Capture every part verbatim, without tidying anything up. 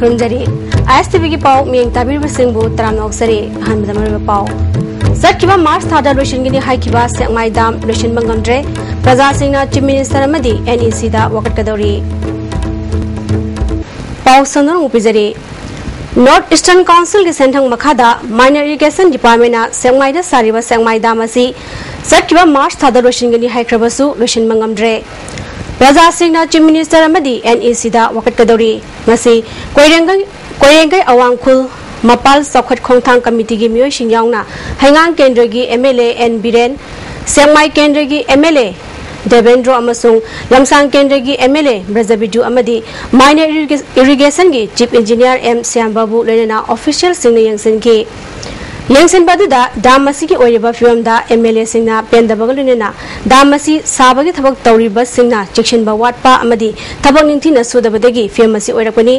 ꯈꯨꯔꯨꯝꯖꯔꯤ꯫ ꯑꯥꯏ ꯑꯦꯁ T ꯚꯤꯒꯤ ꯄꯥꯎ ꯃꯤꯠꯌꯦꯡ ꯇꯥꯕꯤꯔꯤꯕꯁꯤꯡꯕꯨ ꯇꯔꯥꯝꯅ ꯑꯣꯛꯆꯔꯤ꯫ ꯑꯍꯥꯟꯕꯗ ꯃꯔꯨꯑꯣꯏꯕ ꯄꯥꯎ꯫ ꯆꯠꯈꯤꯕ ꯃꯥꯔꯆ ꯊꯥꯗ ꯂꯣꯏꯁꯤꯟꯒꯅꯤ ꯍꯥꯏꯈꯤꯕ ꯁꯦꯛꯃꯥꯏ ꯗꯥꯝ ꯂꯣꯏꯁꯤꯟꯕ ꯉꯝꯗ꯭ꯔꯦ꯫ ꯄ꯭ꯔꯖꯥꯁꯤꯡꯅ ꯆꯤꯐ ꯃꯤꯅꯤꯁꯇꯔ ꯑꯃꯗꯤ ꯑꯦꯟ ꯏ ꯁꯤꯗ ꯋꯥꯀꯠꯀꯗꯧꯔꯤ꯫ ꯄꯥꯎ ꯁꯟꯗꯣꯛꯅ ꯄꯤꯖꯔꯤ꯫ ꯅꯣꯔꯠ ꯏꯁꯇꯔꯟ ꯀꯥꯎꯟꯁꯤꯜꯒꯤ ꯁꯦꯟꯊꯪ ꯃꯈꯥꯗ ꯃꯥꯏꯅꯔ ꯏꯔꯤꯒꯦꯁꯟ ꯗꯤꯄꯥꯔꯠꯃꯦꯟꯅ ꯁꯦꯛꯃꯥꯏꯗ ꯁꯥꯔꯤꯕ ꯁꯦꯛꯃꯥꯏ ꯗꯥꯝ ꯑꯁꯤ ꯆꯠꯈꯤꯕ ꯃꯥꯔꯆ ꯊꯥꯗ ꯂꯣꯏꯁꯤꯟꯒꯅꯤ ꯍꯥꯏꯈ꯭ꯔꯕꯁꯨ ꯂꯣꯏꯁꯤꯟꯕ ꯉꯝꯗ꯭ꯔꯦ꯫ ꯄ꯭ꯔꯖꯥꯁꯤꯡꯅ ꯆꯤꯐ ꯃꯤꯅꯤꯁꯇꯔ ꯑꯃꯗꯤ ꯑꯦꯟ ꯏ ꯁꯤꯗ ꯋꯥꯀꯠꯀꯗꯧꯔꯤ꯫ ꯃꯁꯤ ꯀꯣꯏꯔꯦꯡꯒꯩ, ꯀꯣꯏꯔꯦꯡꯒꯩ ꯑꯋꯥꯡ ꯈꯨꯜ ꯃꯄꯥꯜ ꯆꯥꯎꯈꯠ ꯈꯣꯡꯊꯥꯡ ꯀꯃꯤꯇꯤꯒꯤ ꯃꯤꯑꯣꯏꯁꯤꯡ ꯌꯥꯎꯅ ꯍꯩꯉꯥꯡ ꯀꯦꯟꯗ꯭ꯔꯒꯤ M L A N Biren, Sekmai ꯀꯦꯟꯗ꯭ꯔꯒꯤ ꯑꯦꯝ ꯑꯦꯜ ꯑꯦ ꯗꯦꯕꯦꯟꯗ꯭ꯔꯣ ꯑꯃꯁꯨꯡ ꯂꯝꯁꯥꯡ ꯀꯦꯟꯗ꯭ꯔꯒꯤ ꯑꯦꯝ ꯑꯦꯜ ꯑꯦ ꯕ꯭ꯔꯖꯕꯤꯗꯨ ꯑꯃꯗꯤ ꯃꯥꯏꯅꯔ ꯏꯔꯤꯒꯦ-, ꯏꯔꯤꯒꯦꯁꯟꯒꯤ ꯆꯤꯐ ꯏꯟꯖꯤꯅꯤꯌꯥꯔ ꯑꯦꯝ ꯁ꯭ꯌꯥꯝꯕꯥꯕꯨ ꯂꯣꯏꯅꯅ ꯑꯣꯐꯤꯁꯤꯌꯦꯜꯁꯤꯡꯅ ꯌꯦꯡꯁꯤꯟꯈꯤ꯫ ꯌꯦꯡꯁꯤꯟꯕ ꯑꯗꯨꯗ ꯗꯥꯝ ꯑꯁꯤꯒꯤ ꯑꯣꯏꯔꯤꯕ ꯐꯤꯕꯝꯗ ꯑꯦꯝ ꯑꯦꯜ ꯑꯦꯁꯤꯡꯅ ꯄꯦꯟꯗꯕꯒ ꯂꯣꯏꯅꯅ ꯗꯥꯝ ꯑꯁꯤ ꯁꯥꯕꯒꯤ ꯊꯕꯛ ꯇꯧꯔꯤꯕꯁꯤꯡꯅ ꯆꯦꯛꯁꯤꯟꯕ ꯋꯥꯠꯄ ꯑꯃꯗꯤ ꯊꯕꯛ ꯅꯤꯡꯊꯤꯅ ꯁꯨꯗꯕꯗꯒꯤ ꯐꯤꯕꯝ ꯑꯁꯤ ꯑꯣꯏꯔꯛꯄꯅꯤ꯫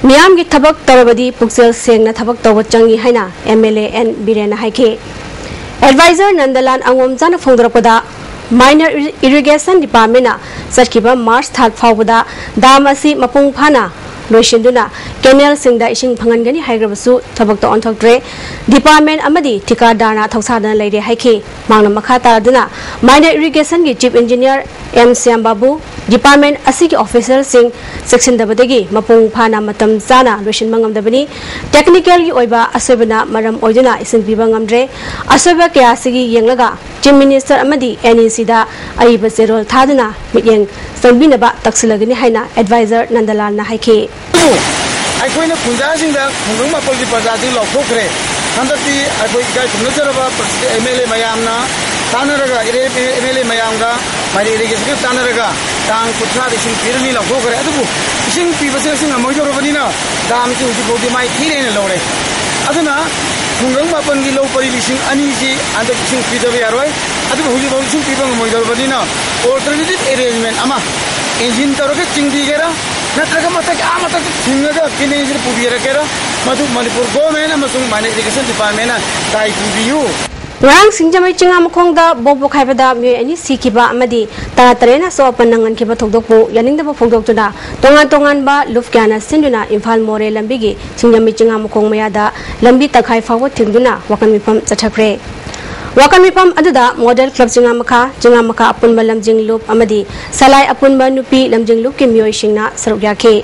ꯃꯤꯌꯥꯝꯒꯤ ꯊꯕꯛ ꯇꯧꯔꯕꯗꯤ ꯄꯨꯛꯆꯦꯜ ꯁꯦꯡꯅ ꯊꯕꯛ ꯇꯧꯕ ꯆꯪꯏ ꯍꯥꯏꯅ ꯑꯦꯝ ꯑꯦꯜ ꯑꯦ ꯑꯦꯟ ꯕꯤꯔꯦꯟꯅ ꯍꯥꯏꯈꯤ꯫ ꯑꯦꯗꯚꯥꯏꯖꯔ ꯅꯟꯗꯂꯥꯜ ꯑꯉꯣꯝꯆꯥꯅ ꯐꯣꯡꯗꯣꯔꯛꯄꯗ, ꯃꯥꯏꯅꯔ ꯏꯔꯤ-, ꯏꯔꯤꯒꯦꯁꯟ ꯗꯤꯄꯥꯔꯠꯃꯦꯟꯅ ꯆꯠꯈꯤꯕ ꯃꯥꯔꯆ ꯊꯥ ꯐꯥꯎꯕꯗ ꯗꯥꯝ ꯑꯁꯤ ꯃꯄꯨꯡ ꯐꯥꯅ ꯂꯣꯏꯁꯤꯟꯗꯨꯅ ꯀꯦꯅꯦꯜꯁꯤꯡꯗ ꯏꯁꯤꯡ ꯐꯪꯍꯟꯒꯅꯤ ꯍꯥꯏꯈ꯭ꯔꯕꯁꯨ ꯊꯕꯛꯇ ꯑꯣꯟꯊꯣꯛꯇ꯭ꯔꯦ꯫ ꯗꯤꯄꯥꯔꯠꯃꯦꯟ ꯑꯃꯗꯤ ꯊꯤꯀꯥꯗꯥꯔꯅ ꯊꯧꯁꯥꯗꯅ ꯂꯩꯔꯦ ꯍꯥꯏꯈꯤ꯫ ꯃꯍꯥꯛꯅ ꯃꯈꯥ ꯇꯥꯗꯨꯅ ꯃꯥꯏꯅꯔ ꯏꯔꯤꯒꯦꯁꯟꯒꯤ chief engineer M Shyam Babu, department ꯑꯁꯤꯒꯤ ꯑꯣꯐꯤꯁꯤꯌꯦꯜꯁꯤꯡ ꯆꯦꯛꯁꯤꯟꯗꯕꯗꯒꯤ ꯃꯄꯨꯡ ꯐꯥꯅ ꯃꯇꯝ ꯆꯥꯅ ꯂꯣꯏꯁꯤꯟꯕ ꯉꯝꯗꯕꯅꯤ꯫ ꯇꯦꯛꯅꯤꯀꯦꯜꯒꯤ ꯑꯣꯏꯕ ꯑꯁꯣꯏꯕꯅ ꯃꯔꯝ ꯑꯣꯏꯗꯨꯅ ꯏꯁꯤꯡ ꯄꯤꯕ ꯉꯝꯗ꯭ꯔꯦ꯫ ꯑꯁꯣꯏꯕ ꯀꯌꯥ ꯑꯁꯤꯒꯤ ꯌꯦꯡꯂꯒ ꯆꯤꯐ ꯃꯤꯅꯤꯁꯇꯔ ꯑꯃꯗꯤ ꯑꯦꯟ ꯏ ꯁꯤꯗ ꯑꯏꯕ ꯆꯦꯔꯣꯜ ꯊꯥꯗꯨꯅ ꯃꯤꯠꯌꯦꯡ ꯆꯪꯕꯤꯅꯕ ꯇꯛꯁꯤꯜꯂꯒꯅꯤ ꯍꯥꯏꯅ ꯑꯦꯗꯚꯥꯏꯖꯔ ꯅꯟꯗꯂꯥꯜꯅ ꯍꯥꯏꯈꯤ꯫ ꯑꯩꯈꯣꯏꯅ ꯈꯨꯟꯖꯥꯁꯤꯡꯗ ꯈꯨꯡꯒꯪ ꯃꯥꯄꯜꯒꯤ ꯄ꯭ꯔꯖꯥꯁꯤꯡ ꯂꯥꯎꯊꯣꯛꯈ꯭ꯔꯦ꯫ ꯍꯟꯗꯛꯇꯤ ꯑꯩꯈꯣꯏ ꯏꯀꯥꯏ ꯈꯨꯝꯅꯖꯔꯕ ꯄ꯭ꯔꯁꯤꯗꯦꯟ ꯑꯦꯝ ꯑꯦꯜ ꯑꯦ ꯃꯌꯥꯝꯅ ꯇꯥꯟꯅꯔꯒ, ꯑꯦꯝ ꯑꯦꯜ ꯑꯦ ꯃꯌꯥꯝꯒ ꯃꯥꯏꯅꯔ ꯏꯔꯤꯒꯦꯁꯟꯒ ꯇꯥꯟꯅꯔꯒ ꯇꯥꯡ ꯀꯨꯟꯊ꯭ꯔꯥꯗ ꯏꯁꯤꯡ ꯄꯤꯔꯅꯤ ꯂꯥꯎꯊꯣꯛꯈ꯭ꯔꯦ꯫ ꯑꯗꯨꯕꯨ ꯏꯁꯤꯡ ꯄꯤꯕꯁꯦ ꯏꯁꯤꯡ ꯉꯝꯃꯣꯏꯗꯧꯔꯕꯅꯤꯅ ꯗꯥꯝꯁꯤ ꯍꯧꯖꯤꯛ ꯐꯥꯎꯗꯤ ꯃꯥꯏ ꯊꯤꯔꯦꯅ ꯂꯧꯔꯦ꯫ ꯑꯗꯨꯅ ꯈꯨꯡꯒꯪ ꯃꯥꯄꯜꯒꯤ ꯂꯧ ꯄꯔꯤ ꯂꯤꯁꯤꯡ ꯑꯅꯤꯁꯤ ꯍꯟꯗꯛ ꯏꯁꯤꯡ ꯄꯤꯗꯕ ꯌꯥꯔꯣꯏ꯫ ꯑꯗꯨꯕꯨ ꯍꯧꯖꯤꯛ ꯐꯥꯎ ꯏꯁꯤꯡ ꯄꯤꯕ ꯉꯝꯃꯣꯏꯗꯧꯔꯕꯅꯤꯅ ꯑꯣꯜꯇꯔꯅꯦꯇꯤꯚ ꯑꯦꯔꯦꯟꯖꯃꯦꯟ ꯑꯃ ꯏꯟꯖꯤꯟ ꯇꯧꯔꯒ ꯆꯤꯡꯕꯤꯒꯦꯔꯥ, ꯅꯠꯇ꯭ꯔꯒ ꯃꯊꯛ, ꯑꯥ ꯃꯊꯛꯇ ꯊꯤꯡꯉꯒ ꯀꯦꯅꯦꯜꯁꯤꯗ ꯄꯨꯕꯤꯔꯛꯀꯦꯔꯥ, ꯃꯗꯨ ꯃꯅꯤꯄꯨꯔ ꯒꯣꯔꯃꯦꯟ ꯑꯃꯁꯨꯡ ꯃꯥꯏꯅꯔ ꯏꯔꯤꯒꯦꯁꯟ ꯗꯤꯄꯥꯔꯠꯃꯦꯟꯅ ꯇꯥꯏ ꯄꯨꯕꯤꯌꯨ꯫ ꯉꯔꯥꯡ ꯁꯤꯡꯖꯃꯩ ꯆꯤꯡꯉꯥ ꯃꯈꯣꯡꯗ ꯕꯣꯝ ꯄꯣꯈꯥꯏꯕꯗ ꯃꯤꯑꯣꯏ ꯑꯅꯤ ꯁꯤꯈꯤꯕ ꯑꯃꯗꯤ ꯇꯔꯥ ꯇꯔꯦꯠꯅ ꯑꯁꯣꯛ ꯑꯄꯟ ꯅꯪꯍꯟꯈꯤꯕ ꯊꯧꯗꯣꯛꯄꯨ ꯌꯥꯅꯤꯡꯗꯕ ꯐꯣꯡꯗꯣꯛꯇꯨꯅ ꯇꯣꯉꯥꯟ ꯇꯣꯉꯥꯟꯕ ꯂꯨꯞ ꯀꯌꯥꯅ ꯁꯤꯟꯗꯨꯅ ꯏꯝꯐꯥꯜ ꯃꯣꯔꯦ ꯂꯝꯕꯤꯒꯤ ꯁꯤꯡꯖꯃꯩ ꯆꯤꯡꯉꯥ ꯃꯈꯣꯡ ꯃꯌꯥꯗ ꯂꯝꯕꯤ ꯇꯪꯈꯥꯏ ꯐꯥꯎꯕ ꯊꯤꯡꯗꯨꯅ ꯋꯥꯀꯟ ꯃꯤꯐꯝ ꯆꯠꯊꯈ꯭ꯔꯦ꯫ ꯋꯥꯀꯟ ꯃꯤꯐꯝ ꯑꯗꯨꯗ ꯃꯣꯗꯦꯜ ꯀ꯭ꯂꯕ ꯆꯤꯡꯉꯥ ꯃꯈꯥ, ꯆꯤꯡꯉꯥ ꯃꯈꯥ ꯑꯄꯨꯟꯕ ꯂꯝꯖꯤꯡ ꯂꯨꯞ ꯑꯃꯗꯤ ꯁꯂꯥꯏ ꯑꯄꯨꯟꯕ ꯅꯨꯄꯤ ꯂꯝꯖꯤꯡ ꯂꯨꯞꯀꯤ ꯃꯤꯑꯣꯏꯁꯤꯡꯅ ꯁꯔꯨꯛ ꯌꯥꯈꯤ꯫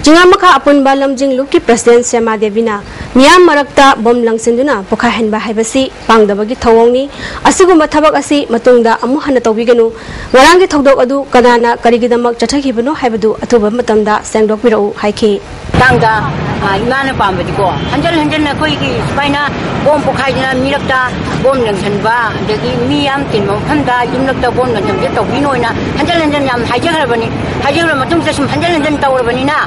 ꯆꯤꯡꯉꯥ ꯃꯈꯥ ꯑꯄꯨꯟꯕ ꯂꯝꯖꯤꯡ ꯂꯨꯞꯀꯤ ꯄ꯭ꯔꯁꯤꯗꯦꯟ ꯁꯦꯃꯥ ꯗꯦꯕꯤꯅ ꯃꯤꯌꯥꯝ ꯃꯔꯛꯇ ꯕꯣꯝ ꯂꯪꯁꯤꯟꯗꯨꯅ ꯄꯣꯈꯥꯏꯍꯟꯕ ꯍꯥꯏꯕꯁꯤ ꯄꯥꯡꯗꯕꯒꯤ ꯊꯧꯑꯣꯡꯅꯤ꯫ ꯑꯁꯤꯒꯨꯝꯕ ꯊꯕꯛ ꯑꯁꯤ ꯃꯇꯨꯡꯗ ꯑꯃꯨꯛ ꯍꯟꯅ ꯇꯧꯕꯤꯒꯅꯨ꯫ ꯉꯔꯥꯡꯒꯤ ꯊꯧꯗꯣꯛ ꯑꯗꯨ ꯀꯅꯥꯅ ꯀꯔꯤꯒꯤꯗꯃꯛ ꯆꯠꯊꯈꯤꯕꯅꯣ ꯍꯥꯏꯕꯗꯨ ꯑꯊꯨꯕ ꯃꯇꯝꯗ ꯁꯦꯡꯗꯣꯛꯄꯤꯔꯛꯎ ꯍꯥꯏꯈꯤ꯫ ꯃꯇꯥꯡꯗ, ꯑ, ꯏꯃꯥꯅ ꯄꯥꯝꯕꯗꯤꯀꯣ, ꯍꯟꯖꯟ ꯍꯟꯖꯟꯅ ꯑꯩꯈꯣꯏꯒꯤ ꯁꯨꯃꯥꯏꯅ ꯕꯣꯝ ꯄꯣꯈꯥꯏꯗꯅ ꯃꯤꯔꯛꯇ ꯕꯣꯝ ꯂꯪꯁꯟꯕ, ꯑꯗꯒꯤ ꯃꯤ ꯌꯥꯝ ꯇꯤꯟꯕ ꯃꯐꯝꯗ ꯌꯨꯝꯂꯛꯇ ꯕꯣꯝ ꯂꯪꯁꯟꯕꯁꯦ ꯇꯧꯕꯤꯅꯣꯅ ꯍꯟꯖꯟ ꯍꯟꯖꯟ ꯌꯥꯝ ꯍꯥꯏꯖꯈ꯭ꯔꯕꯅꯤ꯫ ꯍꯥꯏꯖꯈ꯭ꯔꯕ ꯃꯇꯨꯡꯗ ꯁꯨꯝ ꯍꯟꯖꯟ ꯍꯟꯖꯟ ꯇꯧꯔꯕꯅꯤꯅ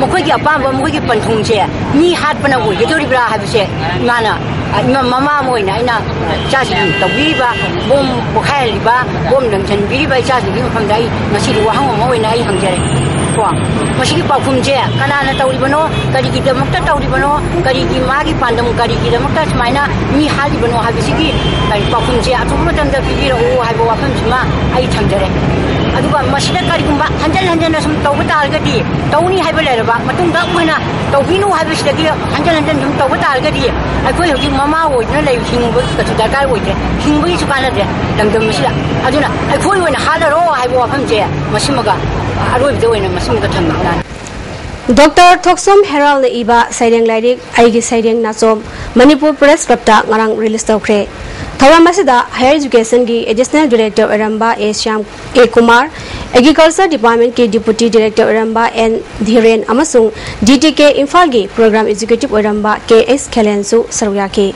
ꯃꯈꯣꯏꯒꯤ ꯑꯄꯥꯝꯕ, ꯃꯈꯣꯏꯒꯤ ꯄꯟꯊꯨꯡꯁꯦ ꯃꯤ ꯍꯥꯠꯄꯅ ꯑꯣꯏꯒꯗꯧꯔꯤꯕ꯭ꯔꯥ ꯍꯥꯏꯕꯁꯦ ꯏꯃꯥꯅ, ꯑ, ꯏꯃꯥ, ꯃꯃꯥ ꯑꯃ ꯑꯣꯏꯅ ꯑꯩꯅ ꯏꯆꯥꯁꯤꯡ ꯇꯧꯕꯤꯔꯤꯕ, ꯕꯣꯝ ꯄꯣꯈꯥꯏꯍꯜꯂꯤꯕ, ꯕꯣꯝ ꯂꯪꯁꯟꯕꯤꯔꯤꯕ ꯏꯆꯥꯁꯤꯡꯒꯤ ꯃꯐꯝꯗ ꯑꯩ ꯉꯁꯤꯗꯤ ꯋꯥꯍꯪ ꯑꯃ ꯑꯣꯏꯅ ꯑꯩ ꯍꯪꯖꯔꯦ꯫ ꯀꯣ, ꯃꯁꯤꯒꯤ ꯄꯥꯎꯈꯨꯝꯁꯦ ꯀꯅꯥꯅ ꯇꯧꯔꯤꯕꯅꯣ, ꯀꯔꯤꯒꯤꯗꯃꯛꯇ ꯇꯧꯔꯤꯕꯅꯣ, ꯀꯔꯤꯒꯤ ꯃꯥꯒꯤ ꯄꯥꯟꯗꯝ ꯀꯔꯤꯒꯤꯗꯃꯛꯇ ꯁꯨꯃꯥꯏꯅ ꯃꯤ ꯍꯥꯠꯂꯤꯕꯅꯣ ꯍꯥꯏꯕꯁꯤꯒꯤ, ꯑ, ꯄꯥꯎꯈꯨꯝꯁꯦ ꯑꯊꯨꯕ ꯃꯇꯝꯗ ꯄꯤꯕꯤꯔꯛꯎ ꯍꯥꯏꯕ ꯋꯥꯐꯝꯁꯤꯃ ꯑꯩ ꯊꯝꯖꯔꯦ꯫ ꯑꯗꯨꯒ ꯃꯁꯤꯗ ꯀꯔꯤꯒꯨꯝꯕ ꯍꯟꯖꯟ ꯍꯟꯖꯟꯅ ꯁꯨꯝ ꯇꯧꯕ ꯇꯥꯔꯒꯗꯤ, ꯇꯧꯅꯤ ꯍꯥꯏꯕ ꯂꯩꯔꯕ ꯃꯇꯨꯡꯗ ꯑꯩꯈꯣꯏꯅ ꯇꯧꯕꯤꯅꯨ ꯍꯥꯏꯕꯁꯤꯗꯒꯤ ꯍꯟꯖꯟ ꯍꯟꯖꯟ ꯁꯨꯝ ꯇꯧꯕ ꯇꯥꯔꯒꯗꯤ ꯑꯩꯈꯣꯏ ꯍꯧꯖꯤꯛ ꯃꯃꯥ ꯑꯣꯏꯗꯨꯅ ꯂꯩ, ꯍꯤꯡꯕꯒꯤ ꯀꯩꯁꯨ ꯗꯔꯀꯥꯔ ꯑꯣꯏꯗ꯭ꯔꯦ, ꯍꯤꯡꯕꯒꯤꯁꯨ ꯀꯥꯟꯅꯗ꯭ꯔꯦ ꯂꯝꯗꯝ ꯑꯁꯤꯗ꯫ ꯑꯗꯨꯅ ꯑꯩꯈꯣꯏ ꯑꯣꯏꯅ ꯍꯥꯠꯂꯔꯣ ꯍꯥꯏꯕ ꯋꯥꯐꯝꯁꯦ ꯃꯁꯤꯃꯒ ꯑꯔꯣꯏꯕꯗ ꯑꯣꯏꯅ ꯃꯁꯤꯃꯒ ꯊꯝꯕꯤꯕꯅ꯫ ꯗꯣꯛꯇꯔ ꯊꯣꯛꯁꯣꯝ ꯍꯦꯔꯥꯜꯅ ꯏꯕ ꯁꯩꯔꯦꯡ ꯂꯥꯏꯔꯤꯛ ꯑꯩꯒꯤ ꯁꯩꯔꯦꯡ ꯅꯥꯆꯣꯝ ꯃꯅꯤꯄꯨꯔ ꯄ꯭ꯔꯦꯁ ꯀ꯭ꯂꯕꯇ ꯉꯔꯥꯡ ꯔꯤꯂꯤꯖ ꯇꯧꯈ꯭ꯔꯦ꯫ ꯊꯧꯔꯝ ꯑꯁꯤꯗ ꯍꯥꯌꯔ ꯏꯖꯨꯀꯦꯁꯟꯒꯤ ꯑꯦꯗꯤꯁꯅꯦꯜ ꯗꯤꯔꯦꯛꯇꯔ ꯑꯣꯏꯔꯝꯕ ꯑꯦ ꯁ꯭ꯌꯥꯝ, ꯑꯦ ꯀꯨꯃꯥꯔ, ꯑꯦꯒ꯭ꯔꯤꯀꯜꯆꯔ ꯗꯤꯄꯥꯔꯠꯃꯦꯟꯠꯀꯤ ꯗꯤꯄꯨꯇꯤ ꯗꯤꯔꯦꯛꯇꯔ ꯑꯣꯏꯔꯝꯕ ꯑꯦꯟ ꯙꯤꯔꯦꯟ ꯑꯃꯁꯨꯡ ꯗꯤ ꯇꯤ ꯀꯦ ꯏꯝꯐꯥꯜꯒꯤ ꯄ꯭ꯔꯣꯒ꯭ꯔꯥꯝ ꯑꯦꯛꯖꯤꯀ꯭ꯌꯨꯇꯤꯚ ꯑꯣꯏꯔꯝꯕ ꯀꯦ ꯑꯦꯁ ꯈꯦꯂꯦꯟꯁꯨ ꯁꯔꯨꯛ ꯌꯥꯈꯤ꯫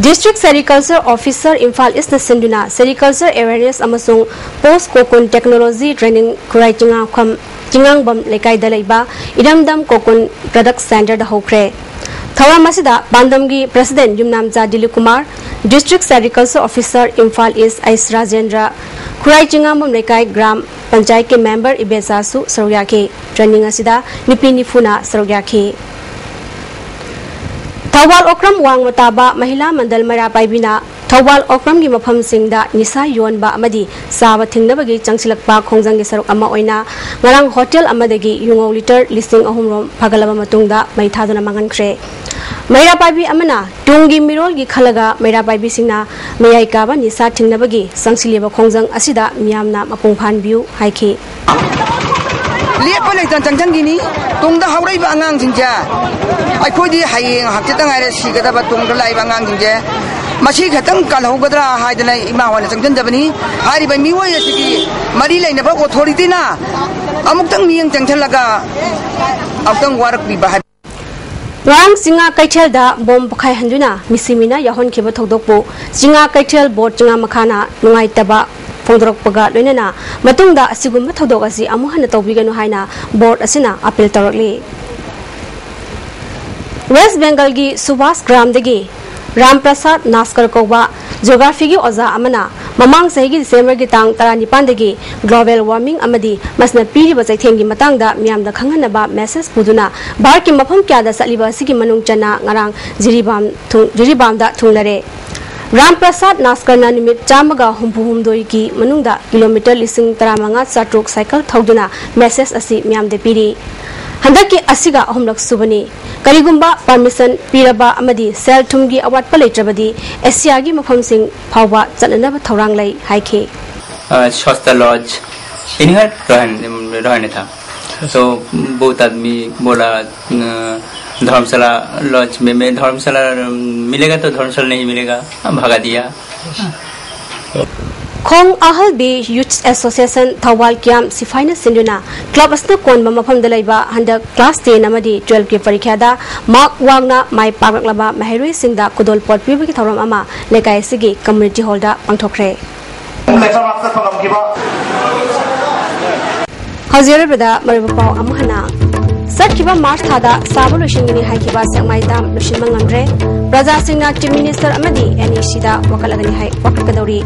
ꯗꯤꯁꯇ꯭ꯔꯤꯛ ꯁꯦꯔꯤꯀꯜꯆꯔ ꯑꯣꯐꯤꯁꯔ ꯏꯝꯐꯥꯜ ꯏꯁꯅ ꯁꯤꯟꯗꯨꯅ ꯁꯦꯔꯤꯀꯜꯆꯔ ꯑꯦꯋꯦꯔꯅꯦꯁ ꯑꯃꯁꯨꯡ ꯄꯣꯁ ꯀꯣꯀꯨꯟ ꯇꯦꯛꯅꯣꯂꯣꯖꯤ ꯇ꯭ꯔꯦꯅꯤꯡ ꯈꯨꯔꯥꯏ ꯆꯤꯡꯉꯥꯡꯐꯝ, ꯆꯤꯡꯉꯥꯡꯕꯝ ꯂꯩꯀꯥꯏꯗ ꯂꯩꯕ ꯏꯔꯝꯗꯝ ꯀꯣꯀꯨꯟ ꯄ꯭ꯔꯗꯛ ꯁꯦꯟꯇꯔꯗ ꯍꯧꯈ꯭ꯔꯦ꯫ ꯊꯧꯔꯝ ꯑꯁꯤꯗ ꯄꯥꯟꯗꯝꯒꯤ president Yumnamcha Dilip Kumar, district sericulture officer Imphal east S Rajendra, Khurai Chingangbam ꯂꯩꯀꯥꯏ ꯒ꯭ꯔꯥꯝ ꯄꯟꯆꯥꯌꯠꯀꯤ ꯃꯦꯝꯕꯔ ꯏꯕꯦꯆꯥꯁꯨ ꯁꯔꯨꯛ ꯌꯥꯈꯤ꯫ ꯇ꯭ꯔꯦꯅꯤꯡ ꯑꯁꯤꯗ ꯅꯨꯄꯤ ꯅꯤꯐꯨꯅ ꯁꯔꯨꯛ ꯌꯥꯈꯤ꯫ ꯊꯧꯕꯥꯜ ꯑꯣꯀ꯭ꯔꯝ ꯋꯥꯡꯃ ꯇꯥꯕ ꯃꯍꯤꯂꯥ ꯃꯟꯗꯜ ꯃꯩꯔꯥ ꯄꯥꯏꯕꯤꯅ ꯊꯧꯕꯥꯜ ꯑꯣꯀ꯭ꯔꯝꯒꯤ ꯃꯐꯝꯁꯤꯡꯗ ꯅꯤꯁꯥ ꯌꯣꯟꯕ ꯑꯃꯗꯤ ꯆꯥꯕ ꯊꯤꯡꯅꯕꯒꯤ ꯆꯪꯁꯤꯜꯂꯛꯄ ꯈꯣꯡꯖꯪꯒꯤ ꯁꯔꯨꯛ ꯑꯃ ꯑꯣꯏꯅ ꯉꯔꯥꯡ ꯍꯣꯇꯦꯜ ꯑꯃꯗꯒꯤ ꯌꯨꯉꯧ ꯂꯤꯇꯔ ꯂꯤꯁꯤꯡ ꯑꯍꯨꯝ ꯔꯣꯝ ꯐꯥꯒꯠꯂꯕ ꯃꯇꯨꯡꯗ ꯃꯩ ꯊꯥꯗꯨꯅ ꯃꯥꯡꯍꯟꯈ꯭ꯔꯦ꯫ ꯃꯩꯔꯥ ꯄꯥꯏꯕꯤ ꯑꯃꯅ ꯇꯨꯡꯒꯤ ꯃꯤꯔꯣꯜꯒꯤ ꯈꯜꯂꯒ ꯃꯩꯔꯥ ꯄꯥꯏꯕꯤꯁꯤꯡꯅ ꯃꯌꯥꯏ ꯀꯥꯕ ꯅꯤꯁꯥ ꯊꯤꯡꯅꯕꯒꯤ ꯆꯪꯁꯤꯜꯂꯤꯕ ꯈꯣꯡꯖꯪ ꯑꯁꯤꯗ ꯃꯤꯌꯥꯝꯅ ꯃꯄꯨꯡ ꯐꯥꯍꯟꯕꯤꯌꯨ ꯍꯥꯏꯈꯤ꯫ ꯂꯦꯞꯄ ꯂꯩꯇꯅ ꯆꯪꯁꯤꯟꯈꯤꯅꯤ꯫ ꯇꯨꯡꯗ ꯍꯧꯔꯛꯏꯕ ꯑꯉꯥꯡꯁꯤꯡꯁꯦ ꯑꯩꯈꯣꯏꯗꯤ ꯍꯌꯦꯡ ꯍꯪꯆꯤꯠꯇ ꯉꯥꯏꯔꯦ ꯁꯤꯒꯗꯕ, ꯇꯨꯡꯗ ꯂꯥꯛꯏꯕ ꯑꯉꯥꯡꯁꯤꯡꯁꯦ ꯃꯁꯤ ꯈꯤꯇꯪ ꯀꯜꯍꯧꯒꯗ꯭ꯔꯥ ꯍꯥꯏꯗꯅ ꯏꯃꯥ ꯍꯣꯏꯅ ꯆꯪꯁꯤꯟꯖꯕꯅꯤ꯫ ꯍꯥꯏꯔꯤꯕ ꯃꯤꯑꯣꯏ ꯑꯁꯤꯒꯤ ꯃꯔꯤ ꯂꯩꯅꯕ ꯑꯣꯊꯣꯔꯤꯇꯤꯅ ꯑꯃꯨꯛꯇꯪ ꯃꯤꯠꯌꯦꯡ ꯆꯪꯁꯤꯜꯂꯒ ꯑꯃꯨꯛꯇꯪ ꯋꯥꯔꯛꯄꯤꯕ ꯍꯥꯏꯕ꯫ ꯉꯔꯥꯡ ꯆꯤꯡꯉꯥ ꯀꯩꯊꯦꯜꯗ ꯕꯣꯝ ꯄꯣꯈꯥꯏꯍꯟꯗꯨꯅ ꯃꯤꯁꯤ ꯃꯤꯅꯥ ꯌꯥꯎꯍꯟꯈꯤꯕ ꯊꯧꯗꯣꯛꯄꯨ ꯆꯤꯡꯉꯥ ꯀꯩꯊꯦꯜ ꯕꯣꯔꯗ ꯆꯤꯡꯉꯥ ꯃꯈꯥꯅ ꯅꯨꯡꯉꯥꯏꯇꯕ ꯐꯣꯡꯗꯣꯔꯛꯄꯒ ꯂꯣꯏꯅꯅ ꯃꯇꯨꯡꯗ ꯑꯁꯤꯒꯨꯝꯕ ꯊꯧꯗꯣꯛ ꯑꯁꯤ ꯑꯃꯨꯛ ꯍꯟꯅ ꯇꯧꯕꯤꯒꯅꯨ ꯍꯥꯏꯅ ꯕꯣꯔꯗ ꯑꯁꯤꯅ ꯑꯥꯄꯤꯜ ꯇꯧꯔꯛꯂꯤ꯫ ꯋꯦꯁ ꯕꯦꯡꯒꯜꯒꯤ ꯁꯨꯚꯥꯁ ꯒ꯭ꯔꯥꯝꯗꯒꯤ ꯔꯥꯝ ꯄ꯭ꯔꯁꯥꯗ ꯅꯥꯁꯀꯔ ꯀꯧꯕ ꯖꯤꯑꯣꯒ꯭ꯔꯥꯐꯤꯒꯤ ꯑꯣꯖꯥ ꯑꯃꯅ ꯃꯃꯥꯡ ꯆꯍꯤꯒꯤ ꯗꯤꯁꯦꯝꯕꯔꯒꯤ ꯇꯥꯡ ꯇꯔꯥꯅꯤꯄꯥꯟꯗꯒꯤ ꯒ꯭ꯂꯣꯕꯦꯜ ꯋꯥꯔꯃꯤꯡ ꯑꯃꯗꯤ ꯃꯁꯤꯅ ꯄꯤꯔꯤꯕ ꯆꯩꯊꯦꯡꯒꯤ ꯃꯇꯥꯡꯗ ꯃꯤꯌꯥꯝꯗ ꯈꯪꯍꯟꯅꯕ ꯃꯦꯁꯦꯖ ꯄꯨꯗꯨꯅ ꯚꯥꯔꯠꯀꯤ ꯃꯐꯝ ꯀꯌꯥꯗ ꯆꯠꯂꯤꯕ ꯑꯁꯤꯒꯤ ꯃꯅꯨꯡ ꯆꯟꯅ ꯉꯔꯥꯡ ꯖꯤꯔꯤꯕꯥꯝ ꯊꯨꯡ-, ꯖꯤꯔꯤꯕꯥꯝꯗ ꯊꯨꯡꯂꯔꯦ꯫ ꯔꯥꯝ ꯄ꯭ꯔꯁꯥꯗ ꯅꯥꯁꯀꯔꯅ ꯅꯨꯃꯤꯠ ꯆꯥꯝꯃꯒ ꯍꯨꯝꯐꯨ ꯍꯨꯝꯗꯣꯏꯒꯤ ꯃꯅꯨꯡꯗ ꯀꯤꯂꯣꯃꯤꯇꯔ ꯂꯤꯁꯤꯡ ꯇꯔꯥꯃꯉꯥ ꯆꯥꯇ꯭ꯔꯨꯛ ꯁꯥꯏꯀꯜ ꯊꯧꯗꯨꯅ ꯃꯦꯁꯦꯖ ꯑꯁꯤ ꯃꯤꯌꯥꯝꯗ ꯄꯤꯔꯤ꯫ ꯍꯟꯗꯛꯀꯤ ꯑꯁꯤꯒ ꯑꯍꯨꯝꯂꯛ ꯁꯨꯕꯅꯤ꯫ ꯀꯔꯤꯒꯨꯝꯕ ꯄꯔꯃꯤꯁꯟ ꯄꯤꯔꯕ ꯑꯃꯗꯤ ꯁꯦꯜ ꯊꯨꯝꯒꯤ ꯑꯋꯥꯠꯄ ꯂꯩꯇ꯭ꯔꯕꯗꯤ ꯑꯦꯁꯤꯌꯥꯒꯤ ꯃꯐꯝꯁꯤꯡ ꯐꯥꯎꯕ ꯆꯠꯅꯅꯕ ꯊꯧꯔꯥꯡ ꯂꯩ ꯍꯥꯏꯈꯤ꯫ अ, सस्ता लज यिनीहरू रहन, रहने था। तो बहुत आदमी बोला, अ, धर्मशाला लज में, में धर्मशाला मिलेगा तो धर्मशाला नहीं मिलेगा, हम भगा दिया। ꯈꯣꯡ ꯑꯍꯜꯕꯤ ꯌꯨꯊ ꯑꯦꯁꯣꯁꯤꯌꯦꯁꯟ ꯊꯧꯕꯥꯜ ꯀꯤꯌꯥꯝ ꯁꯤꯐꯥꯏꯅ ꯁꯤꯟꯗꯨꯅ ꯀ꯭ꯂꯕ ꯑꯁꯤꯅ ꯀꯣꯟꯕ ꯃꯐꯝꯗ ꯂꯩꯕ ꯍꯟꯗꯛ ꯀ꯭ꯂꯥꯁ ꯇꯦꯟ ꯑꯃꯗꯤ ꯇꯨꯋꯦꯜꯐꯀꯤ ꯄꯔꯤꯈ꯭ꯌꯥꯗ ꯃꯥꯔꯛ ꯋꯥꯡꯅ ꯃꯥꯏ ꯄꯥꯛꯂꯛꯂꯕ ꯃꯍꯩꯔꯣꯏꯁꯤꯡꯗ ꯈꯨꯗꯣꯜꯄꯣꯠ ꯄꯤꯕꯒꯤ ꯊꯧꯔꯝ ꯑꯃ ꯂꯩꯀꯥꯏ ꯑꯁꯤꯒꯤ ꯀꯝꯃ꯭ꯌꯨꯅꯤꯇꯤ ꯍꯣꯜꯗ ꯄꯥꯡꯊꯣꯛꯈ꯭ꯔꯦ꯫ ꯍꯧꯖꯤꯛ ꯑꯔꯣꯏꯕꯗ ꯃꯔꯨꯑꯣꯏꯕ ꯄꯥꯎ ꯑꯃꯨꯛ ꯍꯟꯅ꯫ ꯆꯠꯈꯤꯕ ꯃꯥꯔꯆ ꯊꯥꯗ ꯁꯥꯕ ꯂꯣꯏꯁꯤꯟꯒꯅꯤ ꯍꯥꯏꯈꯤꯕ ꯁꯦꯛꯃꯥꯏ ꯗꯥꯝ ꯂꯣꯏꯁꯤꯟꯕ ꯉꯝꯗ꯭ꯔꯦ꯫ ꯄ꯭ꯔꯖꯥꯁꯤꯡꯅ ꯆꯤꯐ ꯃꯤꯅꯤꯁꯇꯔ ꯑꯃꯗꯤ ꯑꯦꯟ ꯏ ꯁꯤꯗ ꯋꯥꯀꯠꯂꯒꯅꯤ ꯍꯥꯏ, ꯋꯥꯀꯠꯀꯗꯧꯔꯤ꯫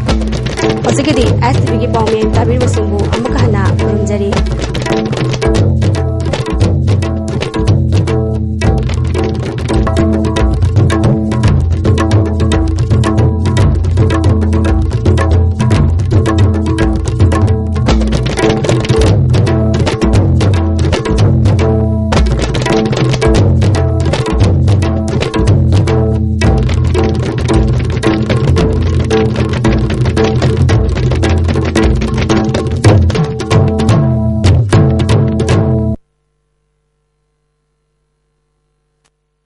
ꯍꯧꯖꯤꯛꯀꯤꯗꯤ ꯑꯦꯁ ꯇꯤ ꯚꯤꯒꯤ ꯄꯥꯎꯃꯤ ꯇꯥꯕꯤꯔꯤꯕꯁꯤꯡꯕꯨ ꯑꯃꯨꯛꯀ ꯍꯟꯅ ꯈꯨꯔꯨꯝꯖꯔꯤ꯫